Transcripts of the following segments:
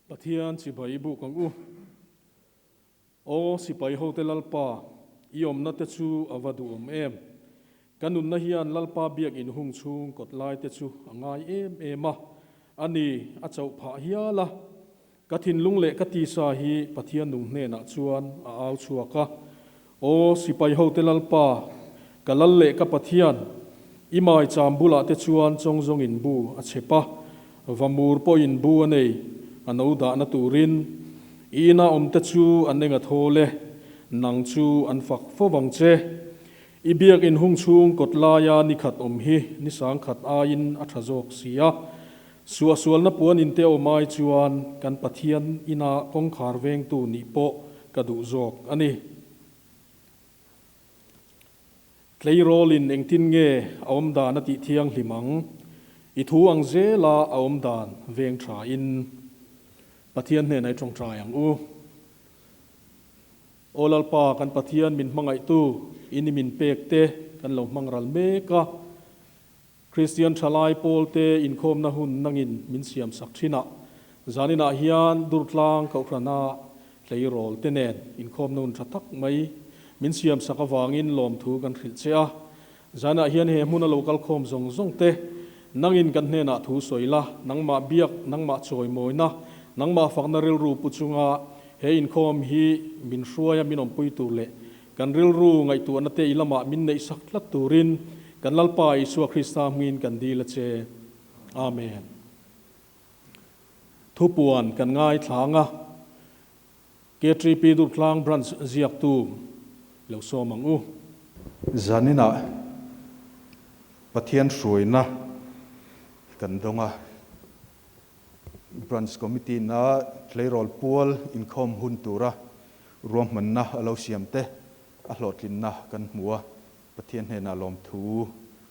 Pathian chibai buk ang u. Aw sipai hote Lalpa, i awmna te chu a va duhawm em! Ka nunna hian Lalpa biak inhung chhung kawt lai te chu a ngai em em a, a ni, a chauh phah hial a. Ka thinlung leh ka tisa hi Pathian nung hnenah chuan a au chhuak a, Aw sipai hote Lalpa, ka lal leh ka Pathian, i maicham bulah te chuan chawngzawngin bu a chhep a, vamur pawhin bu a nei, a no dahna turin. I ina awmte chu an eng a thawl e, nang chu an fak fo vang che. I biak inhung chhung kawt laia ni khat awm hi ni sangkhat aiin a tha zawk si a. Suahsualna puan inte awm ai chuan kan Pathian ina kawngkhar vengtu nih pawh ka duh zawk a ni. Tleirawlin engtin nge a awm dan a tih thianghlim ang? I thu ang zela a awm dan veng thain Pathian hnenah i tawngtai ang u. Aw Lalpa, kan Pathian min hmangaihtu in i min pek te kan lo hmang ral mek a. Kristian thalai pawlte inkhawmna hun nangin min siam sak thin a, zaninah hian Durtlang Kohhrana tleirawl te nen inkhawmna hun tha tak mai min siam sak avangin lawmthu kan hrilh che a. Zanah hian he hmuna lo kal khawm zawng zawng te nangin kan hnenah thu sawi la, nangmah biak, nangmah chawimawina, nangmah fakna rilru pu chunga he inkhawm hi min hruaia min awmpui tur leh Kan rilru ngaihtuahna te i lamah min neih sak tlat turin kan Lalpa Isua Krista hmingin kan dil a che. Amen. Thupuan kan ngaithlang a, KTP Durtlang Branch ziaktu lo sawm ang u. Zaninah Pathian hruaina kan dawng a, Branch Committee na tleirawl pual inkhawm hun tura ruahmanna a lo siam te a hlawhtlinna kan hmu a, Pathian hnenah lawmthu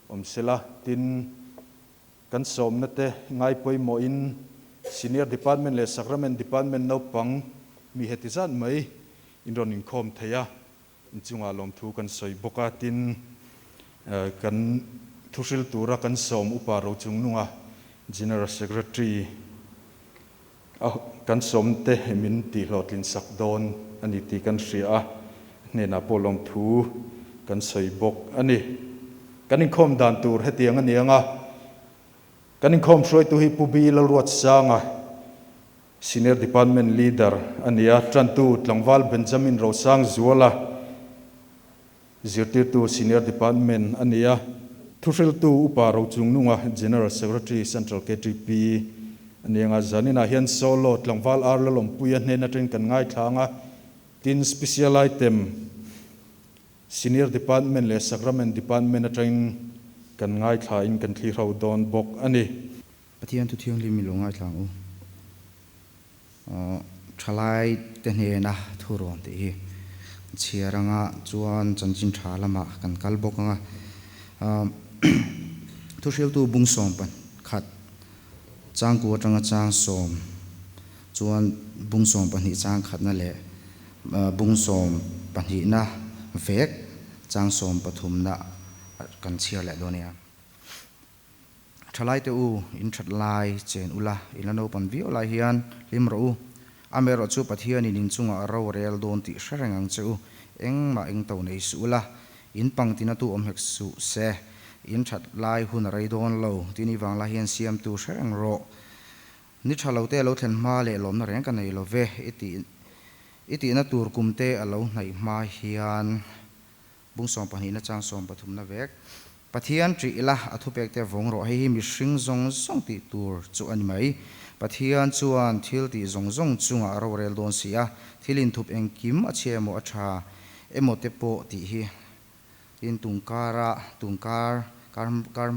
awm sela. Tin, kan sawmna te ngai pawimawhin Senior Department leh Sacrament Department naupang mi heti zat mai in rawn inkhawm thei a, inchungah lawmthu kan sawi bawk a. Tin, kan thuhril tura kan sawm Upa Rochungnunga General Secretary A kan sawmte min tihhlawhtlin sak dawn a ni tih kan hria a, hnenah pawh lawmthu kan sawi bawk a ni. Kan inkhawm dan tur hetiang a ni ang a, kan inkhawm hruaitu hi Pu Bi Lalruatsanga, Senior Department Leader a ni a, tantu tlangval Benjamin Rosangzuala, Zirtirtu Senior Department a ni a, thuhriltu Upa Rochungnunga, General Secretary, Central KTP a ni ang a, zaninah hian Solo tlangval Ar Lalawmpuia hnen atangin kan ngaithla ang a, tin Special Item Senior Department leh Sacrament Department atangin kan ngaithla in kan thlir ho dawn bawk a ni. Pathian thu thianghlim i lo ngaithla ang u. Thalai te hnena thu rawn tih hi chhiar anga chuan chanchin tha lamah kan kal bawk anga thuhriltu bung sawm pakhat changku atanga chang sawm chuan bung sawm pahnih chang khatna leh bung sawm pahnihna vek chang sawm pathumna kan chhiar leh dawn nia. Thalaite u, in that lai chen ula, in la naupan viau lai hian hlim rawh u. Amaherawh chu Pathianin in chungah ro rel dawn tih hre reng ang che u. Engmah eng to nei suh ula, in pangtina tu awm hek suh se. In that lai hun a rei dawn lo, tin i vang lai hian siamtu hre reng rawh. Ni tha lo te a lo thlen hma leh lawmna reng ka nei lo ve, i tih i tihna tur kum te a lo hnaih hma hian. Bung sawm pahnihna chang sawm pathumna vek. Pathian ṭih ila a thupek te vawng rawh. Hei hi mihring zawng zawng tih tur chu a ni mai. Pathian chuan thil tih zawng zawng chungah a rorel dawn si a, thil inthup engkim a chhia emaw a ṭha emaw te pawh tih hi. Tin, tungkara tungkar kar kar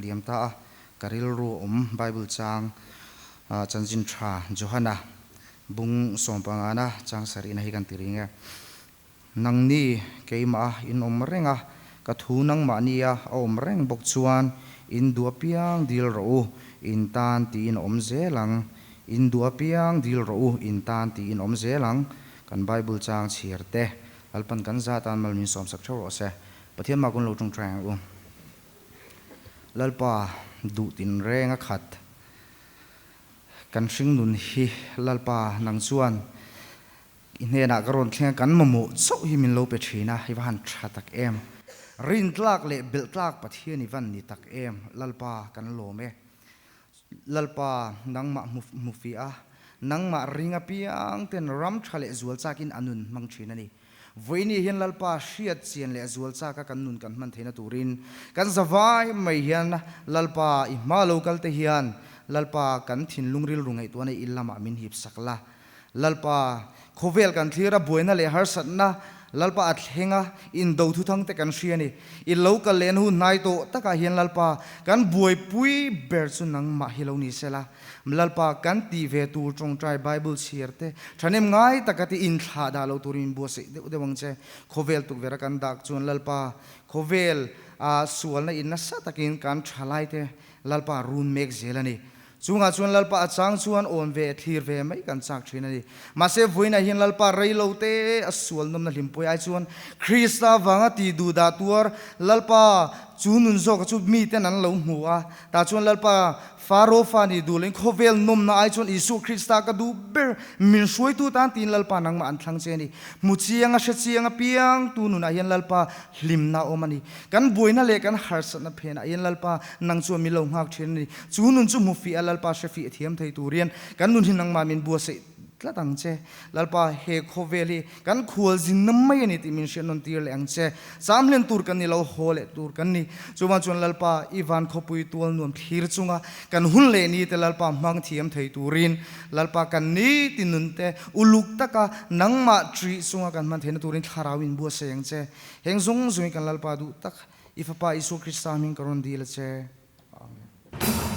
liam ta a, ka rilru awm Bible chang chanchin ṭha Johana bung sawm pangana chang sarihna hi kan ti ring e. Nangni keimah in awm reng a, ka thu nangmahnia a awm reng bawk chuan in duh apiang dil rawh u, in tan tiin a awm zel ang. In duh apiang dil rawh u, in tan tiin a awm zel ang. Kan Bible chang chhiar te, Lalpan kan za tan mal min sawmsak theuh rawh se. Pathian mah kun lo tawngtai ang u. Lalpa duh tinreng a khat. Kan hringnun hi Lalpa nang chuan i hnenah ka rawn thleng a, kan mamawh chauh hi min lo pe thin a, i va han tha tak em. Rintlak leh belhtlak Pathian i van ni tak em, Lalpa kan lawm e. Lalpa nangmah hmu fiah a, nangmah ring apiang ten ram tha leh zual chakin a nun hmang thin a ni. Vawiini hian Lalpa hriat chian leh zual chaka kan nun kan hman theihna turin kan zavai mai hian Lalpa i hma lo kal te hian Lalpa kan thinlung rilru ngaihtuahna i lamah min hip sak la. Lalpa khawvel kan thlir a buaina leh harsatna Lalpa a thleng a indo thuthang te kan hria a ni. I lo kal lehna hun hnai tawh takah hian Lalpa kan buaipui ber chu nangmah hi lo ni sela. Lalpa kan tih ve tur tawngtai Bible chhiar te thahnem ngai taka ti inthlah dah lo turin min buatsaih deuh deuh ang che. Khawvel tukverh a kan dak chuan Lalpa khawvel ah sualna in nasa takin kan thalai te Lalpa run mek zel a ni. Chungah chuan Lalpa a chang chuan awn ve thlir ve mai kan chak thin a ni. Mahse vawiinah hian Lalpa rei lo te a sual nawmna hlimpui ai chuan Krista vanga ti duh dah tuar Lalpa chu nun zawka chu miten an lo hmu a. Tah chuan Lalpa Faro fa nih duh loin khawvel nawmna ai chuan Isua Krista ka duh ber, min hruaitu tan tiin Lalpa nangmah an thlang che a ni. Hmu chiang a, hre chiang a, piangtu nunah hian Lalpa hlimna a awm a ni. Kan buaina leh kan harsatna phenah hian Lalpa nang chuan min lo nghak thin a ni. Chu nun chu hmu fih a, Lalpa hre fih a thiam thei tur hian kan nun hi nangmah min buatsaih tlat ang che. Lalpa, he khawvel hi kan khual zinna mai a ni tih min hriat nawn tir leh ang che. Cham hlen tur kan ni lo, haw leh tur kan ni. Chuvang chuan Lalpa, i van khawpui tual nuam thlir chunga kan hun leh ni te Lalpa hmang thiam thei turin Lalpa kan ni ti nun te uluk taka nangmah ṭih chunga kan hman theihna turin thlarau in buatsaih ang che. Heng zawng zawngin kan Lalpa duh tak, i Fapa Isua Krista hming ka rawn dil a che. Amen.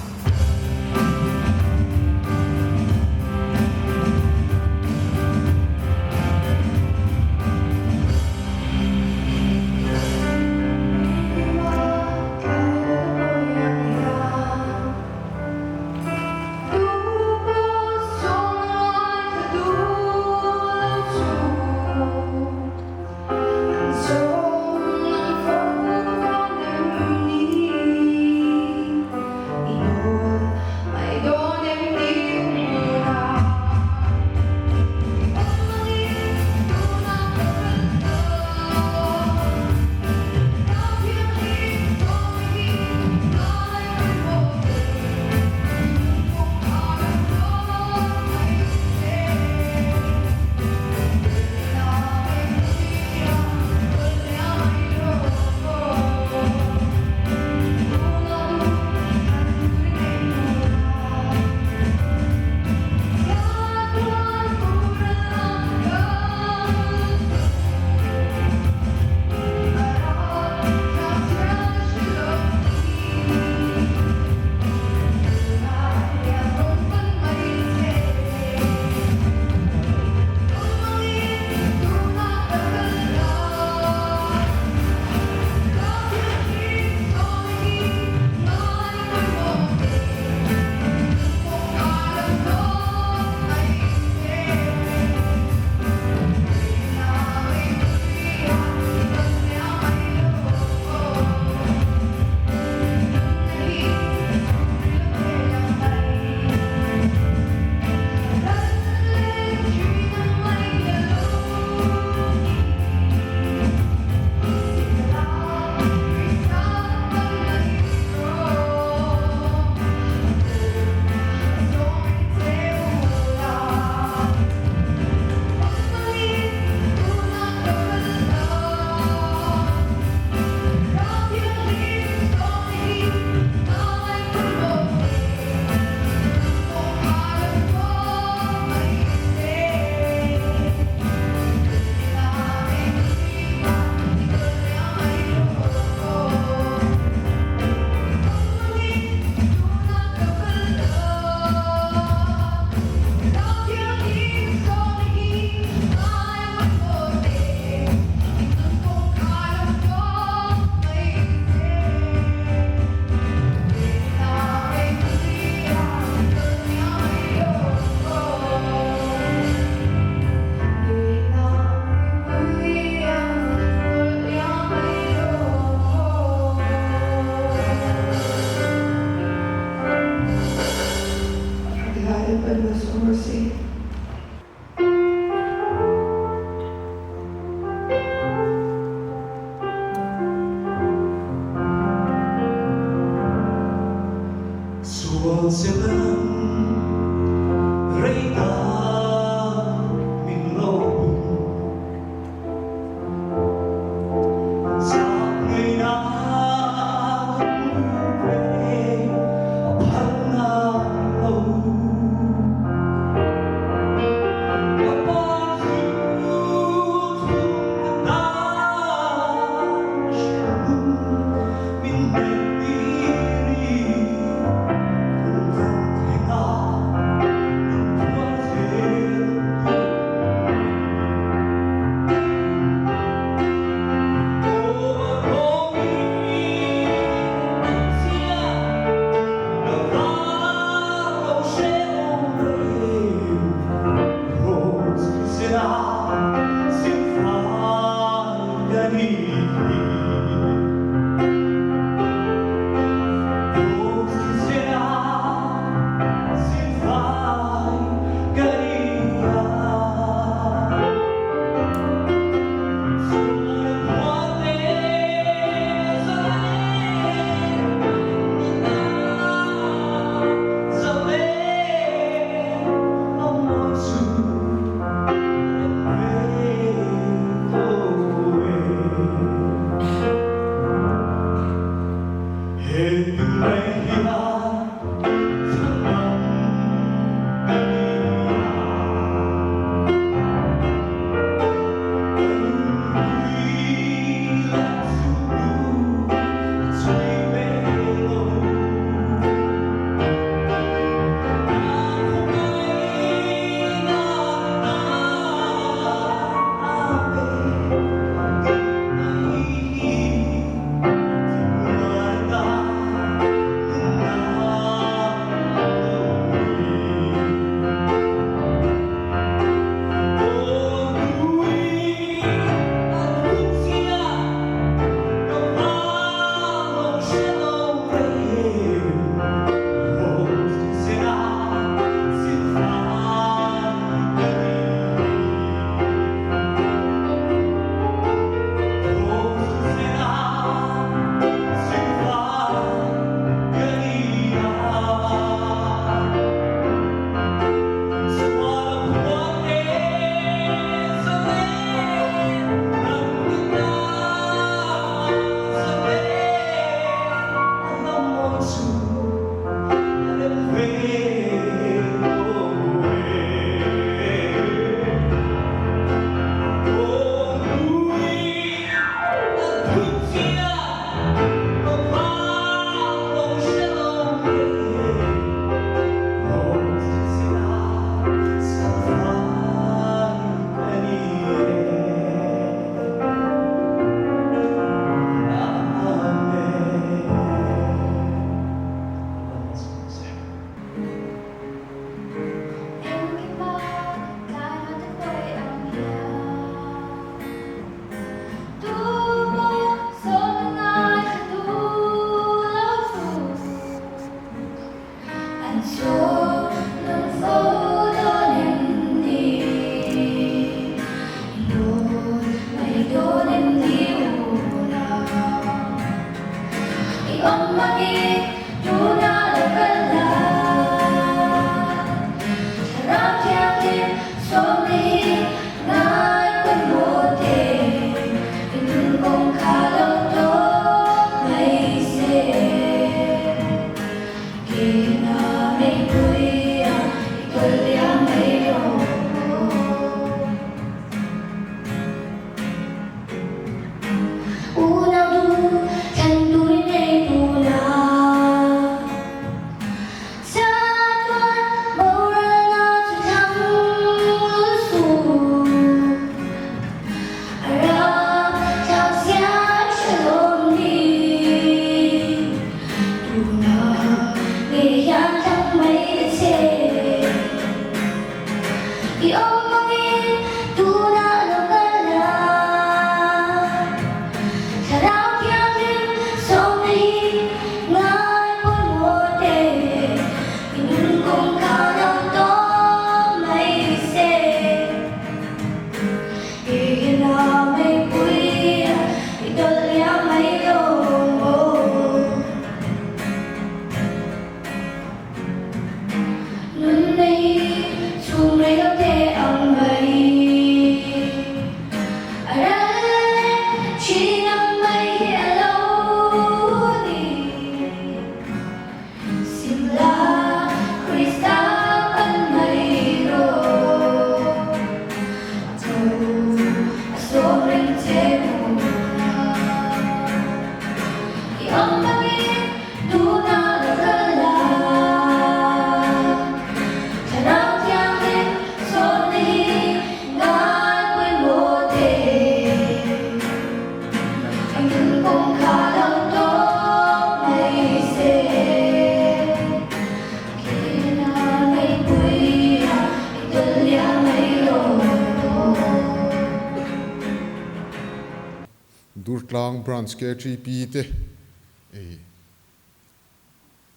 Durtlang Branch KTP te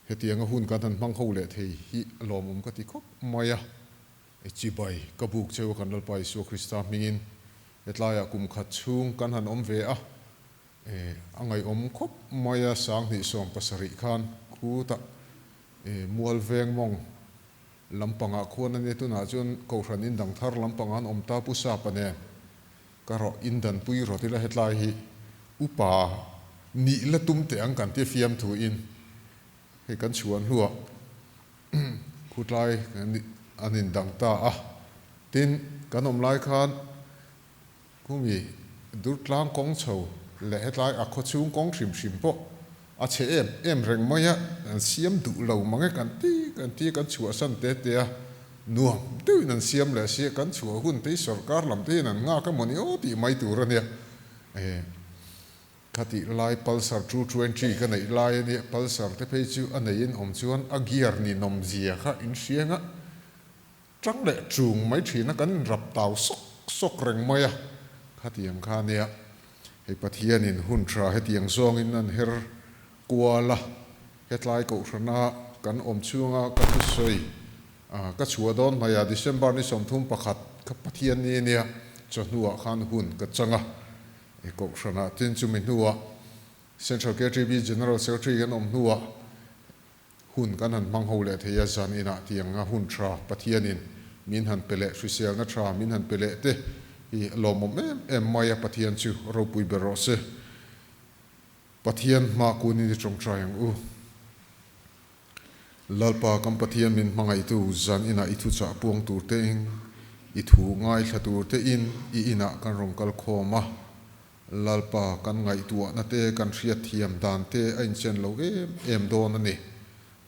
hetianga hun kan han hmang ho leh thei hi a lawmawm ka ti khawp mai a. Chibai ka buk cheu a kan Lalpa Isua Krista hmingin hetlaiah kum khat chhung kan han awm ve a, a ngaihawm khawp mai a, 2017 khan khutah Mualveng mawng lampangah khuan a nia, tunah chuan Kohhran indang thar lampangah an awm ta Pu Sapa nen ka rawh indanpui rawt ila hetlai hi upa nih la tum teh ang kan tia fiamthu in hei kan chhuah hnuah khutlai an indang ta a, tin kan awm lai khan Khumi Durtlang kawng chho leh hetlai a khawchhung kawng hrim hrim pawh a chhe em em reng mai a, an siam duh lo mang e kan ti kan ti kan chhuahsan te te a, nuam deuhin an siam leh si a, kan chhuah hun te hi sorkar lam te hian an nghak emaw ni aw tih mai tur a nia. Khatih lai Pulsar 220 ka neih lai a nia, Pulsar te phei chu a neiin awm chuan a gear ninawm zia kha inhriang a, Ṭang leh ṭung mai ṭhina kan inrap tau sawk sawk reng mai a, khatiang kha nia hei Pathianin hun ṭha hetiang zawngin an her kual a, hetlai kohhrana kan awm chhunga ka thusawi ka chhuah dawn hmaiah December ni 31 kha Pathian ni nia chawhnuah khan hun ka chang a, kohhranah tin chumi hnuah Central KTB General Secretary kan awm hnuah Hun kan han hmang ho leh thei a, zan inah tiang a hun tha Pathianin min han pe leh, hriselna tha min han pe leh te hi a lawmawm em em mai a, Pathian chu ropui ber rawh se. Pathian hma kunin i tawngtai ang u. Lalpa kan Pathian min hmangaihtu zan inah i thuchah puang tur te in, i thu ngaithla tur te in i inah kan rawn kal khawm a, Lalpa kan ngaihtuahna te, kan hriatthiam dan te a inchen lo em em dawn a ni.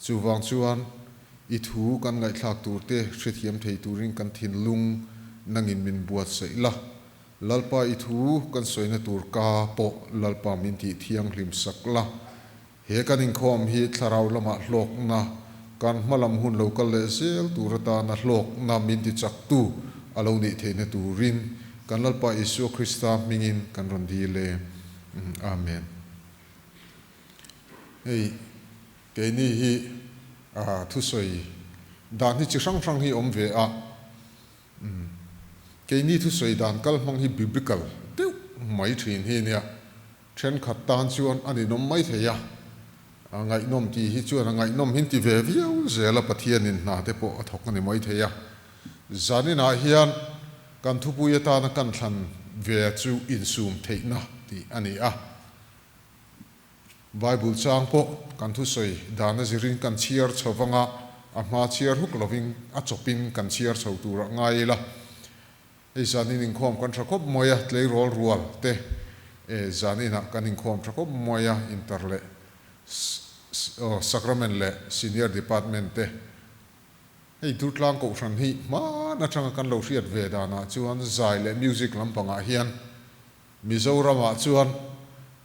Chuvang chuan i thu kan ngaihthlak tur te hrethiam thei turin kan thinlung nangin min buatsaih la. Lalpa i thu kan sawina tur ka pawh Lalpa min tih thianghlim sak la. He kan inkhawm hi thlarau lamah hlawkna, kan hmalam hun lo kal leh zel tur atana hlawkna min ti chaktu a lo nih theihna turin kan Lalpa Isua Krista hmingin kan rawn dil e. Amen. Hei keini hi thusawi dan hi chi hrang hrang hi awm ve a, keini thusawi dan kal hmang hi biblical deuh mai thin hi nia. Thenkhat tan chuan a ninawm mai thei a, a ngaihnawm tih hi chuan a ngaihnawm hin ti ve viau zel a, Pathianin hna te pawh a thawk a ni mai thei a. Zaninah hian kan thupui atana kan thlan ve chu insum theihna tih a ni a. Bible chang pawh kan thusawi dana zirin kan chhiar chho vanga a hma chhiar huk lovin a chawpin kan chhiar chho turah ngai ila. Hei zanin inkhawm kan tha khawp mai a, tleirawl rual te e zaninah kan inkhawm tha khawp mai a, inter leh Sacrament leh Senior Department te. Hei Durtlang Kohhran hi hman atanga kan lo hriat ve danah chuan zai leh music lampangah hian Mizoramah chuan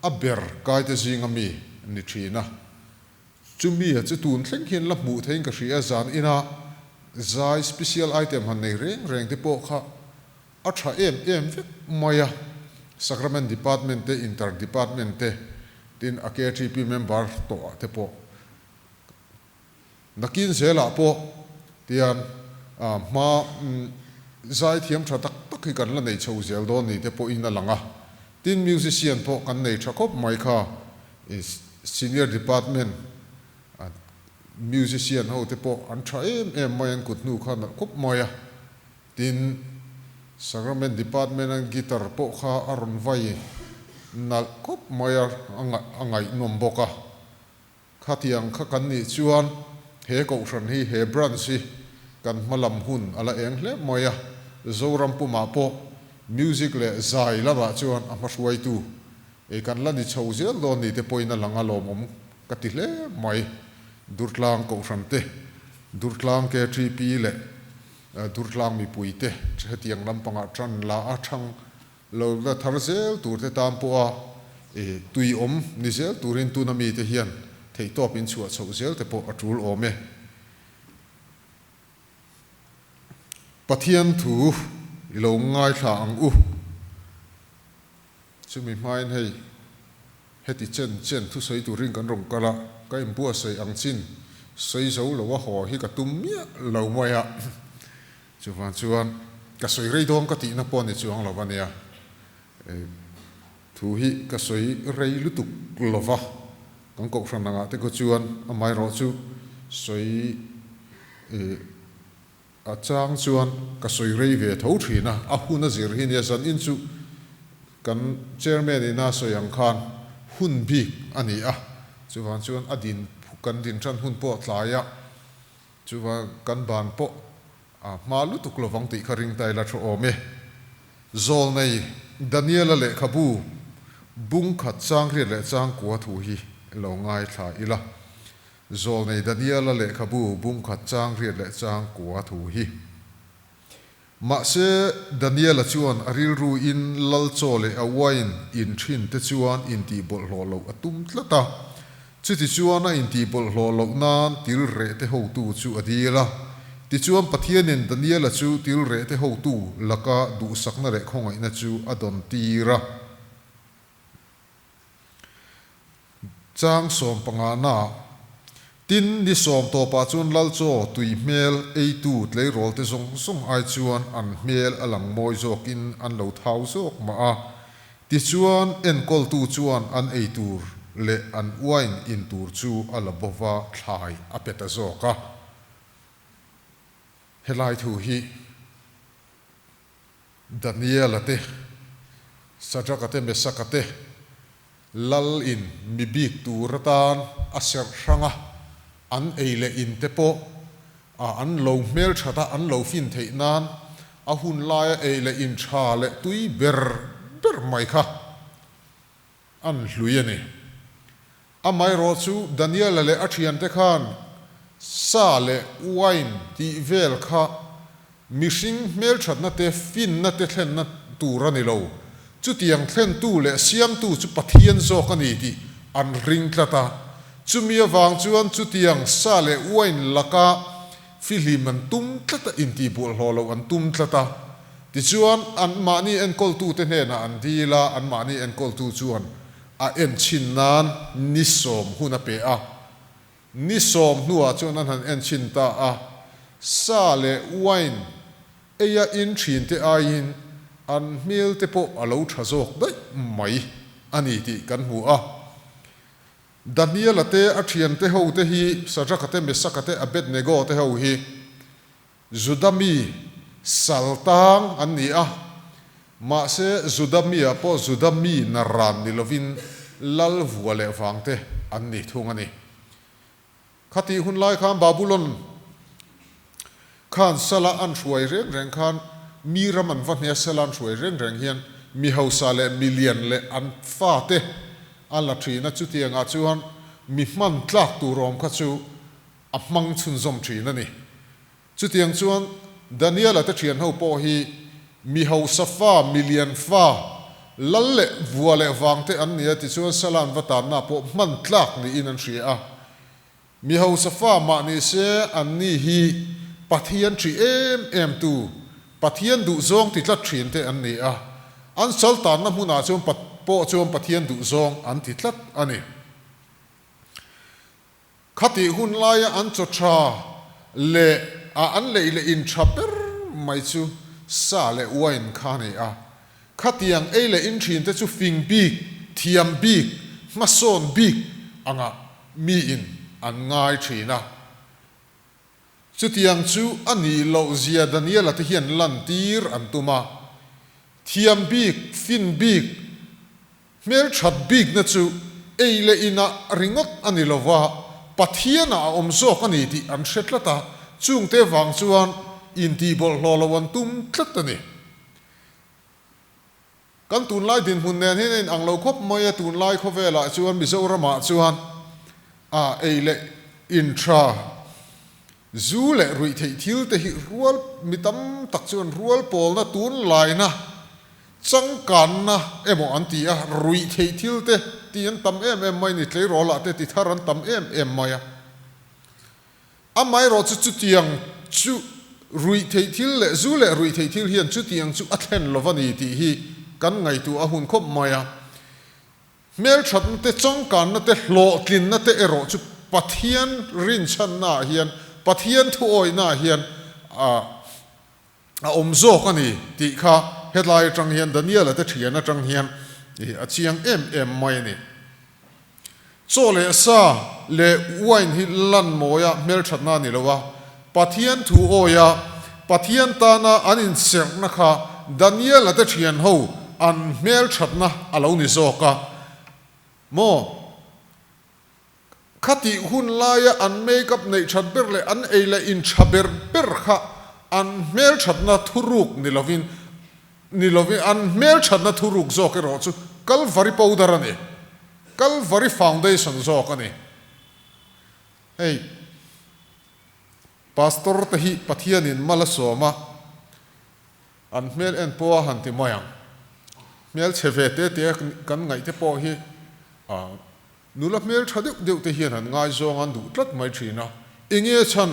a ber kaite zinga mi ni thin a. Chumi a chu tun thleng hian la hmuh theiin ka hria a, zan ina zai special item han nei reng reng te pawh kha a tha em em vek mai a, Sacrament Department te, Inter Department te, tin a KTP member tawh ah te pawh nakin zelah pawh tian hma zai thiam tha tak tak hi kan la nei chho zel dawn ni te pawhin a lang a, tin musician pawh kan nei tha khawp mai kha. Senior department a musician ho te pawh an tha em em mai an kut hnu kha nalh khawp mai a, tin Sacrament department an guitar pawh kha a rawn vai nalh khawp mai a, a ngaihnawm bawk a, khatiang kha kan nih chuan he kohhran hi he branch hi kan hma lam hun a la eng hle mai a, Zoram pumah pawh music leh zai lamah chuan a hmahruaitu Ei kan la ni chho zel dawn ni te pawhin a lang a lawmawm ka ti hle mai. Durtlang Kohhran te, Durtlang KTP leh Durtlang mipui te hetiang lampangah tan la a thang lo la thar zel tur te tan pawha tui awm ni zel turin tuna mite hian theihtawp in chhuah chhoh zel te pawh a tul awm e. Pathian thu i lo ngaithla ang u. Chumi hmain hei heti chen chen thusawi turin kan rawn kal a, ka inbuatsaih ang chin sawi zo lo a haw hi ka tum miah lo mai a. Chuvang chuan ka sawi rei dawn ka tihna pawh ni chuang lo a nia. Thu hi ka sawi rei lutuk lo va, kan kohhran angah te khaw chuan amaherawh chu sawi a chang chuan ka sawi rei ve tho thin a, a hun a zir hi nia zan in chu kan chairman ina sawi ang khan hun bik a ni a, chuvang chuan a din kan din tan hun pawh tlai a, chuvang kan ban pawh A hma lutuk lovang tih kha ring ta ila thu awm e. Zawlnei Daniela lehkhabu bung khat chang riat leh chang kua thu hi lo ngaithla ila. Zawlnei Daniela lehkhabu bung khat chang riat leh chang kua thu hi. Mahse, Daniela chuan a rilru in lal chaw leh a wine in thin te chuan intih bawlhhlawh loh a tum tlat a. Chutichuan a intihbawlhhlawh loh nan til rehte hotu chu a dil a. Tichuan Pathianin Daniela chu til rehte hotu laka duhsakna leh khawngaihna chu a dawn tir a. Chang sawmpangana, Tin, ni sawm tawpah chuan Lal chaw tui hmel eitu tleirawlte zawng zawng ai chuan an hmel a lang mawi zawkin an lo thau zawk mah a. Tichuan, enkawltu chuan an ei tur leh an wine in tur chu a la bo va, thlai a pe ta zawk a. Helai thu hi Daniela te, Sadraka te, Mesaka te lal in mi bik tur atan a serh hrang a, an ei leh in te pawh a an lo hmelthat a, an lo fin theih nan a hun laia ei leh in tha leh tui ber ber mai kha an hlui a ni. Amaherawh chu Daniela leh a thiante khan sa leh wine tih vel kha mihring hmelthatna te finna te thlenna tur a ni lo, chutiang thlentu leh siamtu chu Pathian zawk a ni tih an ring tlat a. Chumi avang chuan chutiang sa leh wine laka fihlim an tum tlat a, intihbualhlawh loh an tum tlat a. Tichuan, anmahni enkawltute hnenah an dil a, anmahni enkawltu chuan a enchhin nan ni sawm hun a pe a. Ni sawm hnuah chuan an han enchhin ta a, sa leh wine eia in thinte aiin an hmel te pawh a lo tha zawk daih mai a ni tih kan hmu a. Daniela te, a thiante ho te hi, Sadraka te, Mesaka te, Abednego te ho hi Juda mi sal tang an ni a, mahse Juda mi-ah pawh Juda mi naran ni lovin lal vua leh vang te an ni thung a ni. Khatih hun lai khan Babulon khan sala an hruai reng reng khan mi ram an va hne a, sala an hruai reng reng hian mi hausa leh mi lian leh an fate a la thin a, chutiangah chuan mi hman tlak tur awm kha chu a hmang chhunzawm thin a ni. Chutiang chuan Daniela te thian ho pawh hi mi hausa fa, mi lian fa, lal leh vua leh vang te an ni a, tichuan Salan va tanna pawh hman tlak niin an hria a. Mi hausa fa mah ni se an ni hi Pathian ṭhi em em tu, Pathian duhzawng ti tlat ṭhin te an ni a, an sal tanna hmunah chuan pawh chuan Pathian duhzawng an ti tlat a ni. Khatih hun laia an chaw tha leh a an lei leh in tha ber mai chu sa leh wine kha a ni a. Khatiang ei leh in thin te chu fing bik, thiam bik, hmasawn bik anga miin an ngai thin a. Chutiang chu a nih loh zia Daniela te hian lantir an tum a. Thiam bik, fin bik, Hmelthat bikna chu ei leh inah ringawt a ni lo va, Pathianah a awm zawk a ni tih an hre tlat a, chungte vang chuan intihbawlhhlawh lo an tum tlat a ni. Kan tunlai dinhmun nen hian a inang lo khawp mai a, tunlai khawvelah chuan Mizoramah chuan a ei leh in tha, zu leh ruihtheih thil te hi rual mi tam tak chuan rual pawlna tunlaina Changkanna emaw an ti a, ruih theih thil te ti an tam em em mai ni, tleirawlah te ti thar an tam em em mai a. Amaherawh chu chutiang chu ruih theih thil leh zu leh ruih theih thil hian chutiang chu a thlen lo va ni tih hi kan ngaihtuah a hun khawp mai a. Hmelthatna te, changkanna te, hlawhtlinna te erawh chu Pathian rinchhannaah hian, Pathian thuawihnaah hian a a awm zawk a ni tih kha hetlai atang hian Daniel-a te thian atang hian a chiang em em mai a ni. Chaw leh sa leh wine hi lan mawia hmelthatna a ni lo a, Pathian thu awia Pathian tana an inserhna kha Daniel-a te thian ho an hmelthatna a lo ni zawk a maw? Khatih hun laia an make-up neih that ber leh an ei leh in tha ber ber kha an hmelthatna thuruk ni lovin ni lovin an hmelthatna thuruk zawk erawh chu Kalvari powder a ni. Kalvari foundation zawk a ni. Hei Pastor te hi Pathianin mal a sawm a, an hmel en pawh a han ti mai ang. Hmel chhe ve te te kan ngaih te pawh hi a Nula hmel tha deuh deuh te hian an ngaizawng an duh tlat mai thin a, enge chhan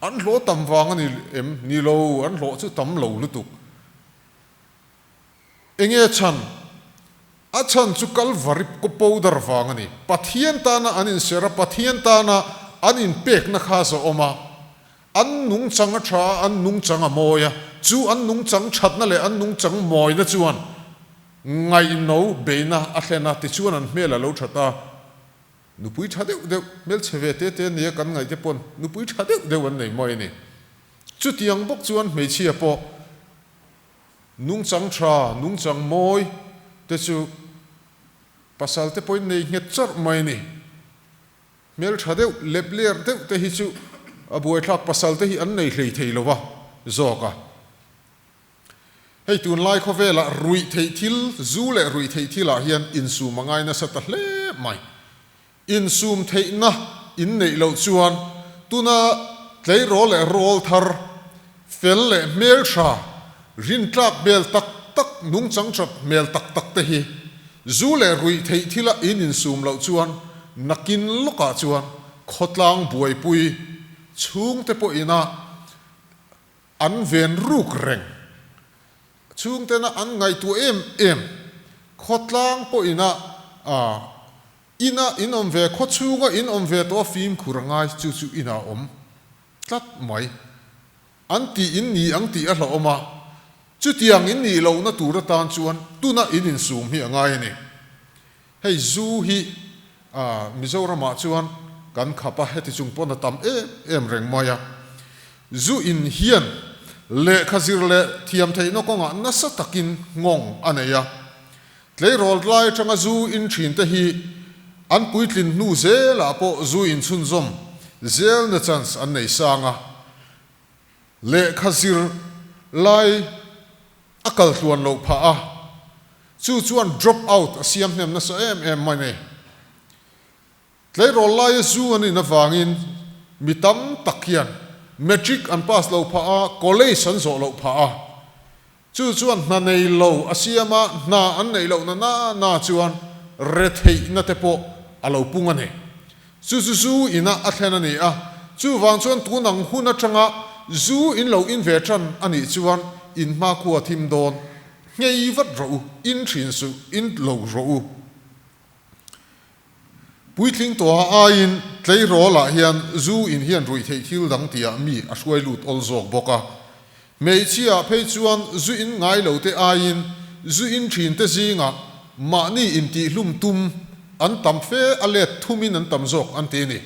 an hlawh tam vang a ni em? Ni lo, an hlawh chu tam lo lutuk. Enge chhan? A chhan chu Kalvari powder vang a ni. Pathian tana an inser a, Pathian tana an inpekna kha a zawh awm a, an nungchang a tha a, an nungchang a mawi a, chu an nungchang thatna leh an nungchang mawina chuan Ngaihno beina a thlen a, tichuan an hmel a lo that a, nupui tha deuh deuh, hmelchhe ve te te nia kan ngaih te pawn nupui tha deuh deuh an nei mai a ni. Chutiang bawk chuan hmeichhia pawh nungchang tha, nungchang mawi te chu pasal te pawhin nei nghet chawrh mai a ni. Hmeltha deuh, lep ler deuh te hi chu a buaithlak pasal te hi an nei hlei thei lo va zawk a. Hei tunlai khawvelah ruih theih thil, zu leh ruih theih thilah hian insum a ngai nasa ta hle mai. Insum theihna in neih loh chuan tuna tleirawl leh rawl thar, fel leh hmeltha, rintlak hmel tak tak, nungchang that hmel tak tak te hi zu leh ruih theih thila in insum loh chuan nakin lawkah chuan khawtlang buaipui chhungte pawhina An ven ruk reng. Chhungtena an ngaihtuah em em. Khawtlang pawhina a ina in awm ve, khaw chhunga in awm ve tawh a fimkhur a ngai, chu chu inah a awm tlat mai. An tih in ni ang tih a hlauhawm a, chutiang in nih lohna tur atan chuan tuna in insum hi a ngai a ni. Hei zu hi Mizoramah chuan kan khap a, heti chung pawn a tam em em reng mai a. Zu in hian lehkha zir leh thiam theihna kawngah nasa takin nghawng a nei a. Tleirawl lai atanga zu in thin te hi an puitlin hnu zelah pawh zu in chhunzawm zelna chance an nei sang a. Lehkha zir lai a kal tluan loh phah a, chu chuan drop out a siam hnem nasa em em mai ni. Tleirawl laia zu an in avangin mi tam tak hian matric an pass lo phah a, college an zawh loh phah a, chu chuan hna nei lo a siam a, hna an neih lohna na na chuan retheihna te pawh a lo pung a ni. Chu chu zu ina a thlen a ni a, chuvang chuan tun ang hun atanga zu in lo in ve tan a nih chuan in hmakhua thim dawn nghei vat rawh u, in thin suh, in lo rawh u. Puitling tawha aiin tleirawlah hian zu in hian ruih theih thil dang tihah mi a hruai lut awl zawk bawk a. Hmeichhiaah phei chuan zu in ngai lo te aiin zu in thin te zingah mahni intihhlum tum an tam fe a let thumin an tam zawk an ti a ni.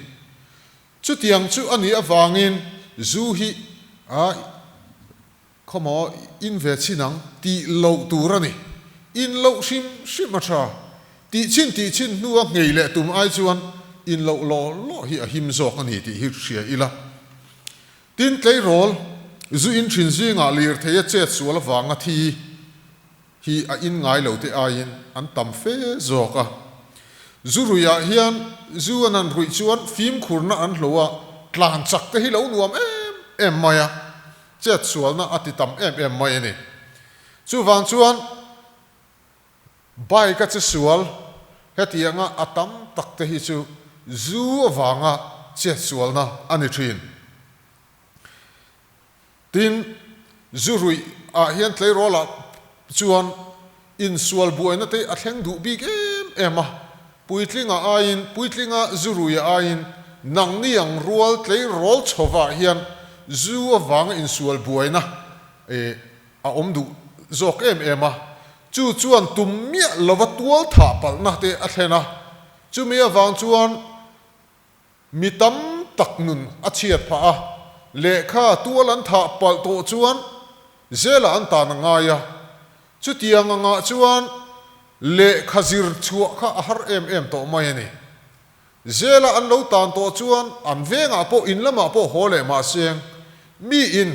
Chutiang chu a nih avangin zu hi a khawmaw in ve chhin ang tih loh tur a ni. In loh hrim hrim a tha. Tih chhin tih chhin hnua nghei leh tum ai chuan in loh law law hi a him zawk a ni tih hi hria ila. Tin, tleirawl zu in thin zingah lirthei a chet sual avanga thi hi a in ngai lo te aiin an tam fe zawk a. Zu ruihah hian zu an han ruih chuan fimkhurna an hlo a, tlan chak te hi lo nuam em em mai a, chet sualna a ti tam em em mai a ni. Chuvang chuan bike a che sual hetianga a tam tak te hi chu zu avanga chet sualna a ni thin. Tin, zu ruih ah hian tleirawlah chuan insual buaina te a thleng duh bik em em a. Puitlinga aiin, puitlinga zu ruia aiin nangni ang rual tleirawl chhovah hian zu avanga insual buaina a awm duh zawk em em a. Chu chuan tum miah lova tual thah palhna te a thlen a. Chumi avang chuan Mi tam tak nun a chhiat phah a, lehkha tual an thah palh tawh chuan zela an tan a ngai a. Chutiang angah chuan lehkha zir chhuah kha a har em em tawh mai a ni. Zela an lo tan tawh chuan an vengah pawh in lamah pawh haw leh mahse mi in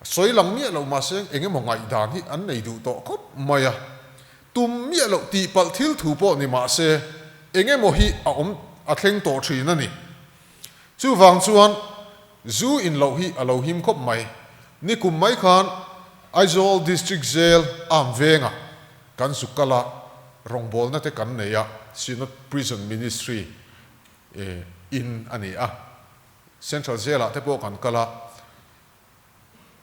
Sawi lang miah loh mahse eng emaw ngaihdan hi an nei duh tawh khawp mai a, tum miah loh tihpalh thil thu pawh ni mahse eng emaw hi a awm a thleng tawh thin a ni. Chuvang chuan zu in loh hi a lo him khawp mai. Nikum mai khan Aizawl District Jail Arm vengah kan zu kal a, rawngbawlna te kan nei a, Synod Prison Ministry in a ni a, Central Jail ah te pawh kan kal a,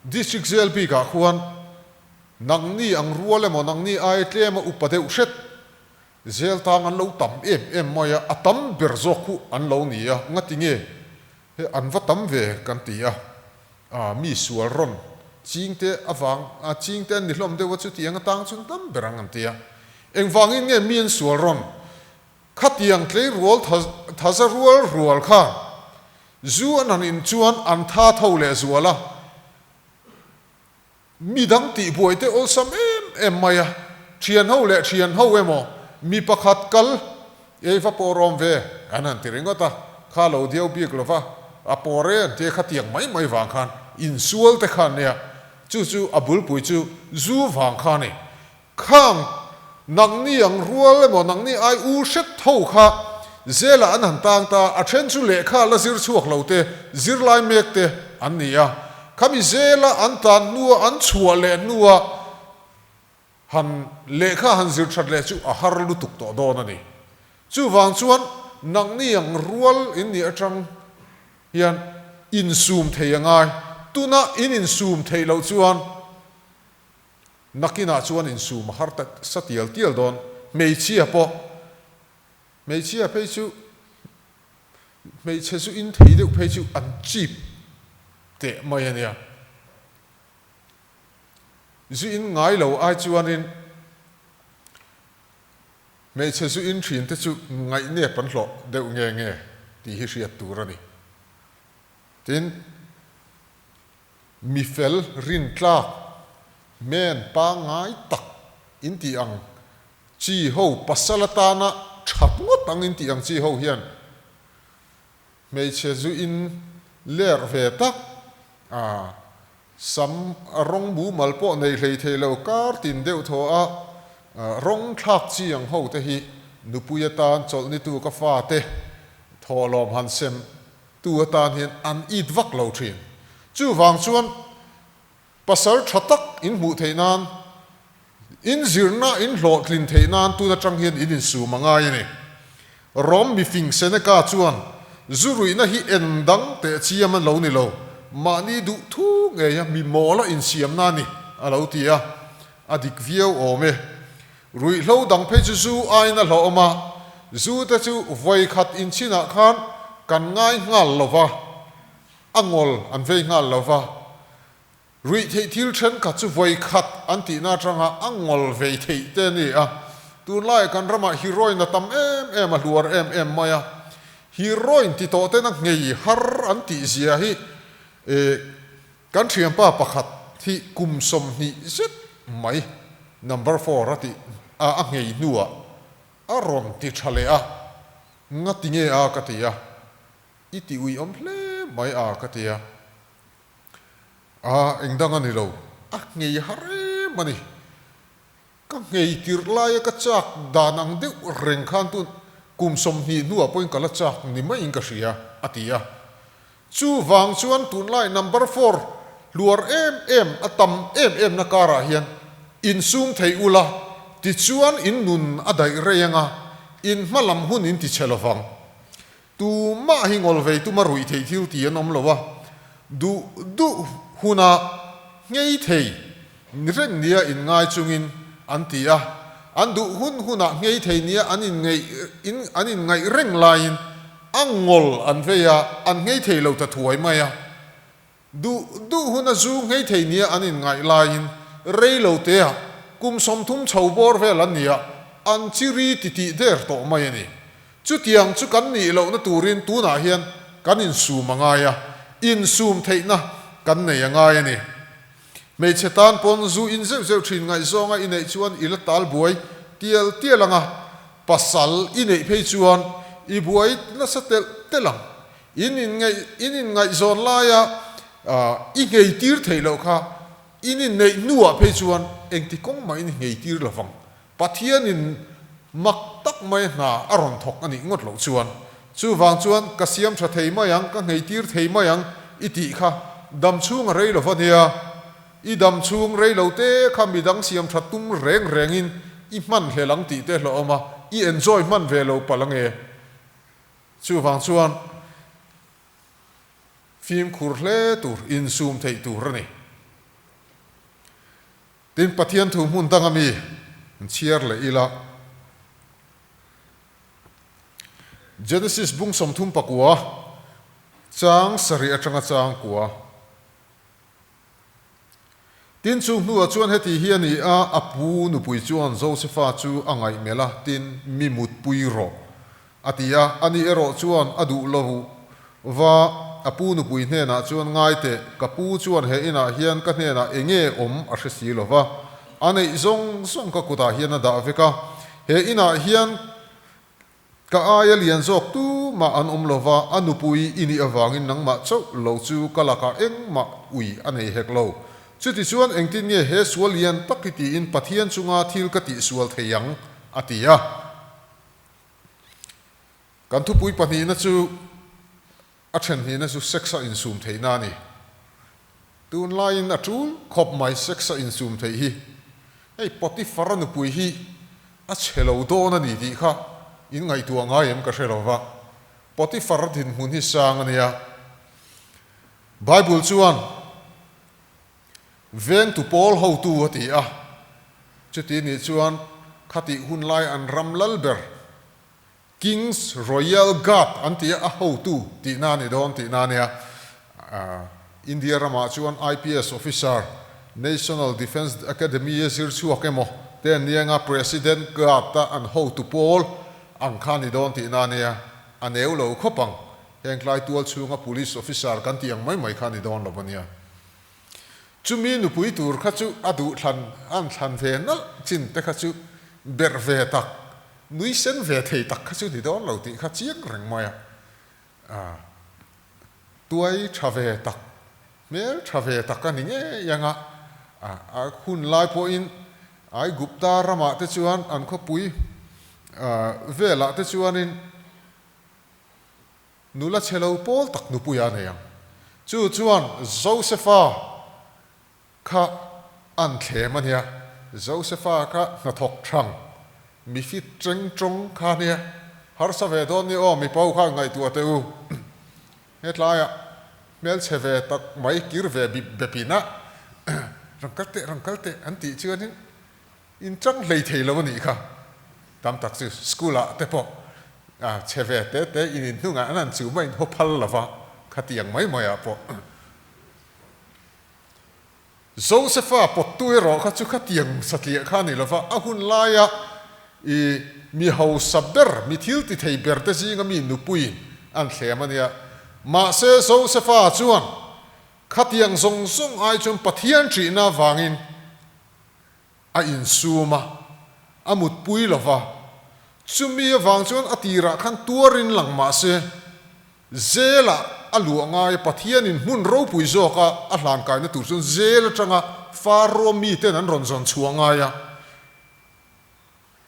District Jail bikah khuan nangni ang rual emaw nangni aia tlema upa deuh hret jail tang an lo tam em em mai a, a tam ber zawk khu an lo ni a, ngati nge he an va tam ve kan ti a, ah mi sual rawn chingte avang ah chingte an ni hlawm deuh a chutiang atang chuan tam ber ang an ti a, engvangin nge mi an sual rawn Khatiang tleirual thaza rual rual kha zu an han in chuan an tha tho leh zual a, midang tihbuai te awlsam em em mai a, thian ho leh thian ho emaw mi pakhat kal ei va pawh rawm ve an han ti ringawt a, kha lo diau bik lova a pawr e an tia khatiang mai mai vang khan insual te kha an nia, chu chu a bulpui chu zu vang kha a ni. Khang, nangni ang rual emaw nangni ai u hret tho kha zelah an han tang ta, a then chu lehkha la zir chhuak lo te, zirlai mek te an ni a. Khami zela an tan hnua an chhuah leh hnua han lehkha han zir that leh chu a har lutuk tawh dawn a ni. Chuvang chuan nangni ang rual in nih atang hian insum thei a ngai. Tuna in insum theih loh chuan Nakinah chuan insum a har ta sa tial tial dawn. Hmeichhia pawh, hmeichhia phei chu, hmeichhe chu in thei deuh phei chu an chip teh mai a nia. Zu in ngai lo ai chuanin hmeichhe zu in thin te chu ngaihnep an hlawh deuh nge nge tih hi hriat tur a ni. Tin. Mi fel rin tlak men pangngai tak in tih ang chi ho pasal atana that ngawt ang in tih ang chi ho hian hmeichhe zu in ler ve tak a sam rawng mumal pawh nei hlei thei lo kar tin deuh thaw a rawng thlak chi ang ho te hi nupui atan chawlh ni tu ka fate thawhlawm han sem Tu atan hian an it vak lo thin. Chuvang chuan pasal tha tak in hmuh theih nan, in zirna in hlawhtlin theih nan tun atang hian in insum a ngai a ni. Rom mifing Seneca chuan zu ruihna hi en dang teh chiam a lo ni lo, mahni duh thu ngeia mi mawla insiamna a ni a lo ti a, a dik viau awm e. Ruihhlo dang phei chu zu aiin a hlauhawm a, zu te chu vawi khat inchhinah khan kan ngai nghal lo va, a ngawl an vei nghal lo va. Ruih theih thil thenkhat chu vawi khat an tihna atanga a ngawl vei theih te a ni a. Tunlaiah kan ramah heroin a tam em em a, hluar em em mai a. Heroin ti tawh tena nghei har an tih zia hi Kan thianpa pakhat hi kum 20 zet mai number four a tih a a nghei hnuah a rawn ti tha leh a, nga ti nge a ka ti a, i ti uiawm hle mai a ka ti a, a engdang a ni lo, a nghei har em a ni. Ka nghei tirh laia ka chak dan ang deuh reng khan tun kum 20 hnuah pawhin ka la chak ni maiin ka hria, a ti a. Chuvang chuan tunlai number four hluar em em a tam em em na karah hian insum thei ula, tichuan in nun a daih rei anga in hma lam hun in ti chhe lovang. Tumah hi ngawl vei tuma ruih theih thil ti an awm lo a, duh duh huna nghei thei reng nia inngai chungin an ti a. An duh hun hunah nghei thei nia an inngeih in an inngaih reng laiin a ngawl an vei a, an nghei thei lo ta thuai mai a. Duh duh huna zu nghei thei nia an inngaih laiin rei lo teah kum 30 chho bawr vel an ni a, an chiri titih der tawh mai a ni. Chutiang chu kan nih lohna turin tunah hian kan insum a ngai a, insum theihna kan nei a ngai a ni. Hmeichhe tan pawn zu in zeuh zeuh thin ngaihzawnga i neih chuan i la tal buai tial tial ang a, pasal i neih phei chuan i buai nasa telh telh ang. In inngeih in inngaihzawn laia i nghei tir theih loh kha in inneih hnuah phei chuan engti kawng mah in nghei tir lo vang. Pathianin mak tak mai hna a rawn thawk a nih ngawt loh chuan, chuvang chuan ka siam tha thei mai ang, ka ngheitir thei mai ang i tih kha dam chhung a rei lo va nia. I dam chhung rei lo te kha midang siam tha tum reng rengin i hman hlel ang tih te hlawh awm a, i enjoy hman ve lo palh ange. Chuvang chuan fimkhur hle tur, insum theih tur a ni. Tin, Pathian thu hmun danga mi an chhiar leh ila, Genesis bung 39, chang sarih atanga chang kua. Tin, chung hnuah chuan heti hi a ni a, a pu nupui chuan Josefa chu a ngaihmelh a, tin, mi mutpui rawh, A ti a, ani erawh chuan a duh lo va, a pu nupui hnenah chuan, Ngai teh, ka pu chuan he inah hian ka hnenah eng nge awm a hre si lo va, a neih zawng zawng ka kutah hian a dah vek a, he inah hian ka aia lian zawk tu mah an awm lo va, a nupui i nih avangin nangmah chauh lo chu ka lakah engmah ui a nei hek lo. Chutichuan engtin nge he sual lian tak hi tiin Pathian chunga thil ka tihsual thei ang? a ti a. Kan thupui pahnihna chu a then hnihna chu sex a insum theihna a ni. Tunlaiin a tul khawp mai sex a insum theih hi. Hei Potiphar a nupui hi a chhe lo dawn a ni tih kha in ngaihtuah ngai em ka hre lo va. Potiphar dinhmun hi sang a nia. Bible chuan Vengtu pawl hotu a ti a, chuti nih chuan khatih hun lai an ram lal ber King's Royal Guard an ti a, a hotu tihna a ni dawn tihna a nia. India ramah chuan IPS officer, National Defence Academy a zir chhuak emaw te an ni anga President Guard a an hotu pawl ang kha a ni dawn tihna a nia, a neu lo khawp ang. Heng tlai tual chhunga Police officer kan tih ang mai mai kha a ni dawn lo a nia. Chumi nupui tur kha chu a duh thlan an thlan ve nalh chin te kha chu berh ve tak, nui sen ve thei tak kha chu ni dawn lo tih kha chiang reng mai a. Tuai tha ve tak, hmel tha ve tak a ni ngei ang a, a hun lai pawhin Aigupta ramah te chuan an khawpui velah te chuanin Nula chhe lo pawl tak nupui a nei ang. Chu chuan Josefa kha an thlem a nia. Josefa kha hnathawk thang, mi fit teng tawng kha a nia. Harsa ve dawn ni aw, mipa khan ngaihtuah teh u. Hetlaiah hmelchhe ve tak mai kir ve bip bepin a, Rawn kal teh, rawn kal teh an tih chuanin In chang hlei thei lo a nih kha. Tam tak chu school ah te pawh chhe ve te te in in hnungah an han chum a in haw phal lo va, khatiang mai mai ah pawh. Josepha pawttu erawh kha chu khatiang satliah kha a ni lo va, a hun laia i mi hausa ber, mi thil ti thei ber te zinga mi nupuiin an thlem a nia. Mahse Josepha chuan khatiang zawng zawng ai chuan Pathian ṭihna avangin A insum a, a mutpui lo va. Chumi avang chuan a tirah khan tuarin lang mah se, Zelah a luah ngai a, Pathianin hmun ropui zawka a hlankaina tur chuan zel atanga Faro miten an rawn zawn chhuah ngai a.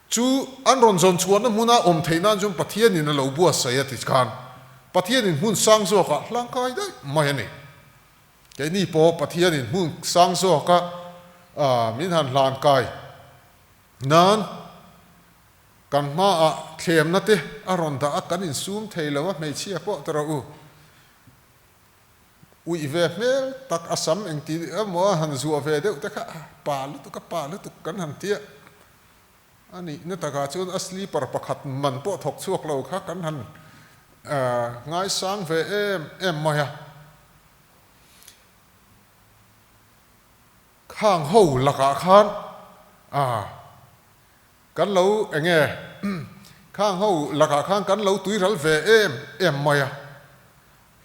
Chu an rawn zawn chhuahna hmuna awm theih nan chuan Pathianin a lo buatsaih a ti khan Pathianin hmun sang zawkah hlangkai daih mai a ni. Keini pawh Pathianin hmun sang zawka min han hlan kai nan kan hmaah thlemna te a rawn dah a, kan insum thei lo a, hmeichhia pawh ta rawh u. Uih ve hmel tak a sam engti emaw a han zuah ve deuh te kha pa lutuk a pa lutuk kan han ti a. A nihna takah chuan a sleeper pakhat man pawh thawk chhuak lo kha kan han ngaisang ve em em mai a. Khang ho lakah khan kan lo eng nge khang ho lakah khan kan lo tuiral ve em em mai a.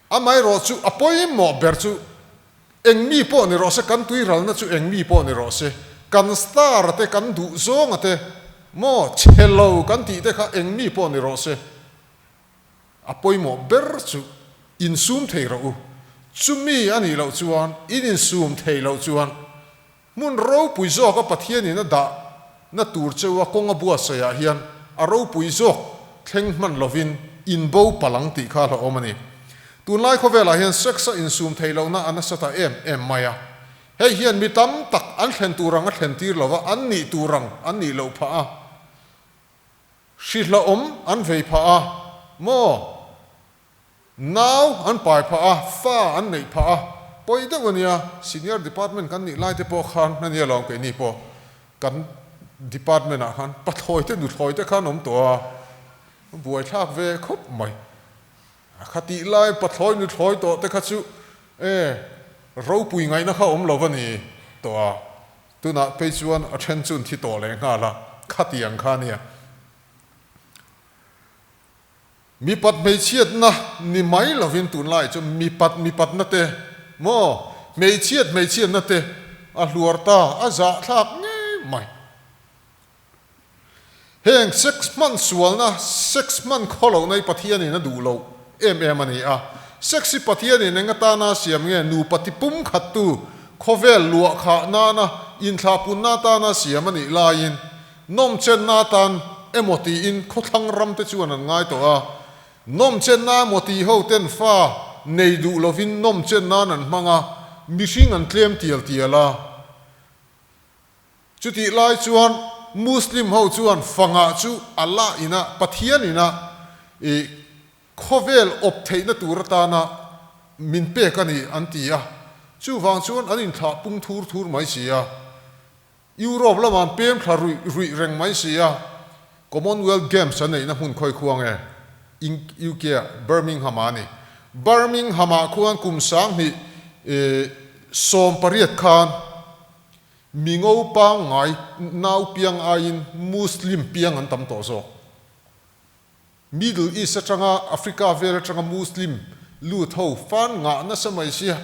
Amaherawh chu a pawimawh ber chu eng mi pawh ni rawh se, kan tuiralna chu eng mi pawh ni rawh se, kan star te, kan duh zawnga te, maw chhe lo kan tih te kha eng mi pawh ni rawh se, a pawimawh ber chu insum thei rawh u. Chumi a nih loh chuan, in insum thei loh chuan Hmun ropui zawka Pathianin a dah na tur cheu a kawng a buatsaihah hian a ropui zawk thleng hman lovin in bo palh ang tih kha a hlauhawm a ni. Tunlai khawvelah hian sex a insum theih lohna a nasa ta em em mai a. Hei hian mi tam tak an thlen tur ang a thlen tir lo va, an nih tur ang an nih loh phah a, hrihlawhawm an vei phah a maw? Nau an pai phah a, fa an neih phah a, pawi deuh a nia, senior department kan nih lai te pawh khan a nia lawm keini pawh kan department ah khan pathlawi te nuthlawi te khan awm tawh a, buaithlak ve khawp mai. A khatih lai pathlawi nuthlawi tawh te kha chu e ropui ngaihna kha awm lo va ni tawh a, tunah phei chuan a then chu an thi tawh leh nghal a, khatiang kha a nia. Mipat hmeichhiatna ni mai lovin tunlai chu mipat mipatna te maw hmeichhiat hmeichhiatna te a hluar ta a zahthlak ngei mai. Heng sex hman sualna, sex hman khaw lohna hi Pathianin a duh loh em em a ni a. Sex hi Pathianin eng atana siam nge nupa ti pumkhattu khawvel luah khah nana inthlahpunna atana siam a nih laiin Nawmchenna atan emaw tiin khawthlang ramte chuan an ngai tawh a, nawmchenna emaw tih ho ten fa nei duh lovin nawmchen nan an hmang a, mihring an tlem tial tial a. Chutih lai chuan Muslim ho chuan fangah chu Allah ina, Pathian ina i khawvel awp theihna tur atana min pek a ni an ti a, chuvang chuan an inthlah pung thur thur mai si a. Europe lamah an pem thla ruih ruih reng mai si a, Commonwealth Games an neihna hmun khawi khuang e, UK ah Birmingham ah a ni. Birmingham ah khuan kum 2018 khan mi ngo pangngai nau piang aiin Muslim piang an tam tawh zawk. Middle East atanga Africa vel atanga Muslim lut ho fan ngah nasa mai sia,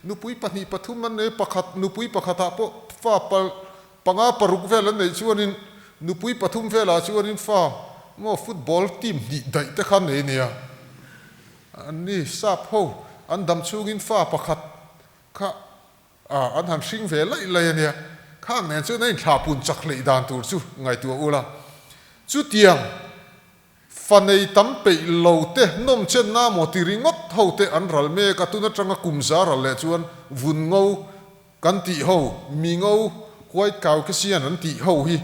nupui pahnih pathum an nei, pakhat nupui pakhatah pawh fa panga paruk vel an neih chuanin nupui pathum velah chuanin fa maw football team hnih daih te kha an nei nia. Anni sap ho an dam chhungin fa pakhat kha A, an han hring ve laih laih a nia. Khang nen chuan a inthlahpun chak hleih dan tur chu ngaihtuah ula. Chutiang fa nei tam peih lo te, nawm chenna maw ti ringawt ho te an ral mek a, tun atanga kum za ral leh chuan vun ngo kan tih ho, mi ngo, white Caucasian an tih ho hi